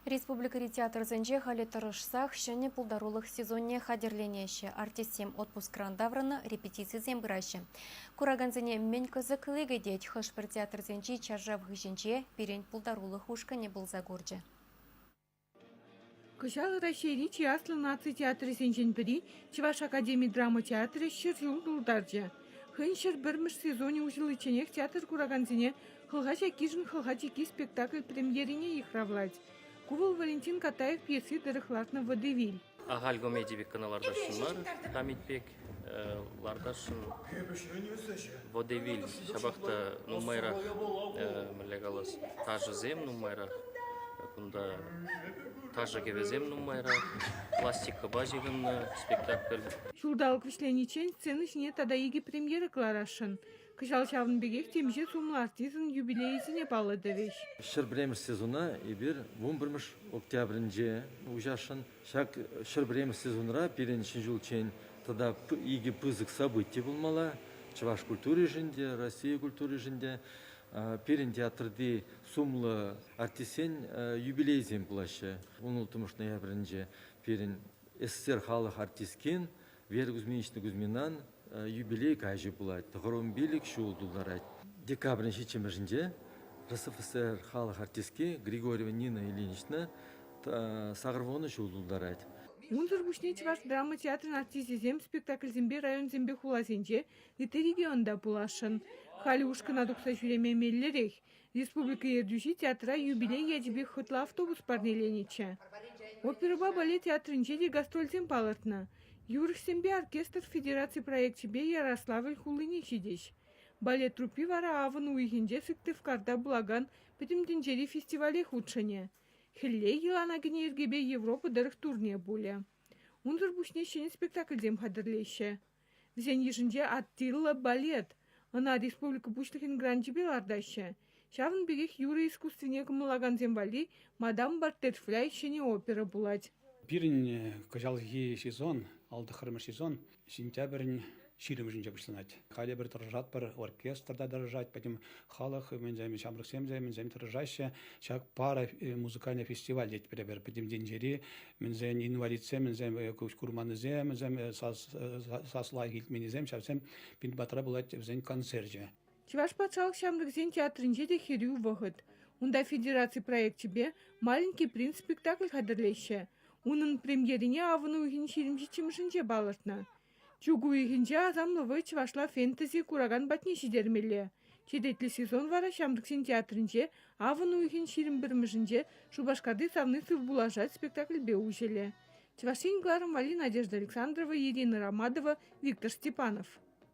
Республикӑри театрсенче халӗ тӑрӑшсах ҫӗнӗ пултарулӑх сезонне хатӗрленеҫҫӗ. Артистсем отпускран таврӑннӑ, репетицисем пыраҫҫӗ. Куракансене мӗн кӑсӑкли кӗтет, хӑш-пӗр театрсенчи чаршав хыҫӗнче пирӗн пултарулӑх ушкӑнӗ пулса курчӗ. Кӑҫал Раҫҫейри чи аслӑ наци театрӗсенчен пӗри, Чӑваш академи драма театрӗ, ҫӗршыв тултарчӗ. Хӑйӗн 101-мӗш сезонӗ уҫӑличченех театр куракансене Хӑлха ҫаккишӗн хӑлха чикки спектакль премьерине йыхравлать. Ку вӑл Валентин Катаев пьеси тӑрӑх лартнӑ водевиль. Ахаль комеди пек кӑна лартасшӑн мар, камит пек лартасшӑн водевиль. Ҫапах та нумайрах, мӗнле калас, ташӑсем нумайрах, кунта ташӑ кӗвӗсем нумайрах, пластикӑпа ҫыхӑннӑ спектакль. Ҫулталӑк вӗҫлениччен сцена ҫине тата икӗ премьера кӑларасшӑн. Кӑҫал ҫавӑн пекех темиҫе сумлӑ артистӑн юбилейӗсене паллӑ тӑвӗҫ. 101-мӗш сезона эпир 11-мӗш октябрӗнче уҫасшӑн. Ҫак 101-мӗш сезонра пирӗн ҫӗн ҫулччен тата икӗ пысӑк событи пулмалла. Чӑваш культуришӗн те, Россия культуришӗн те. Пирӗн театрти сумлӑ артистсен юбилейӗсем пулаҫҫӗ. 16 ноябрӗнче пирӗн СССР халӑх артисткин Вера Кузьминична Кузьминан юбилей каҫӗ пулать, 95 ҫул тултарать. Декабрӗн ҫиччӗмӗшӗнче РСФСР халӑх артистки Григорьева Нина Ильинична 80 ҫул тултарать. Унсӑр пуҫне Чӑваш драма театрӗн артисчӗсем спектакльсемпе районсемпе хуласенче, ытти регионта пуласшӑн. Халӗ ушкӑна тухса ҫӳреме меллӗрех. Республика ертӳҫи театра юбилей ячӗпе хӑтлӑ автобус парнеленӗччӗ. Оперӑпа балет театрӗнче те гастрольсем палӑртнӑ. Юрӑҫсемпе оркестр федераци проекчӗпе Ярославль хулине ҫитӗҫ. Балет труппи вара авӑн уйӑхӗнче Сыктывкарта пулакан Пӗтӗм тӗнчери фестивале хутшӑнӗ. Хӗлле йӑлана кӗнӗ йӗркепе Европа тӑрӑх турне пулӗ. Унсӑр пуҫне ҫӗнӗ спектакльсем хатӗрлеҫҫӗ. Вӗсен йышӗнче Аттила балет. Ӑна республика Пуҫлӑхӗн гранчӗпе лартаҫҫӗ. Ҫавӑн пекех юрӑ искусствине кӑмӑллакансем валли «Мадам Баттерфляй» ҫӗнӗ опера пулать. Пирӗн кӑҫалхи сезон, 59-мӗш сезон, сентябрӗн ҫирӗмӗшӗнче пуҫланать. Халӗ эпир тӑрӑшатпӑр, оркестр та тӑрӑшать, пӗтӗм халӑх, мӗнсем, ҫамрӑксем те мӗнсем тӑрӑшаҫҫӗ. Ҫак пара музыкальный фестиваль тетпӗр эпир пӗтӗм тӗнчери мӗнсен инвалидсем, мӗнсем куҫ курманнисем, мӗнсем сас лайӑх илтменнисем, ҫавсем пин патра пулать вӗсен концерчӗ. Чӑваш патшалӑх ҫамрӑксен театрӗнче те хӗрӳ вӑхӑт. Унта федераци проекчӗпе «Маленький принц» спектакль хатӗрлеҫҫӗ. Унӑн премьерине авӑн уйӑхӗн 27-мӗшӗнче палӑртнӑ. Чӳк уйӑхӗнче асамлӑ вӑй чӑвашла фэнтези куракан патне ҫитермелле. Черетлӗ сезон вара Ҫамрӑксен театрӗнче авӑн уйӑхӗн 21-мӗшӗнче Шупашкарти «Савни сывпуллашать» спектакльпе уҫӑлӗ. Чӑваш Ен кӑларӑм валли Надежда Александрова, Ирина Ромадова, Виктор Степанов.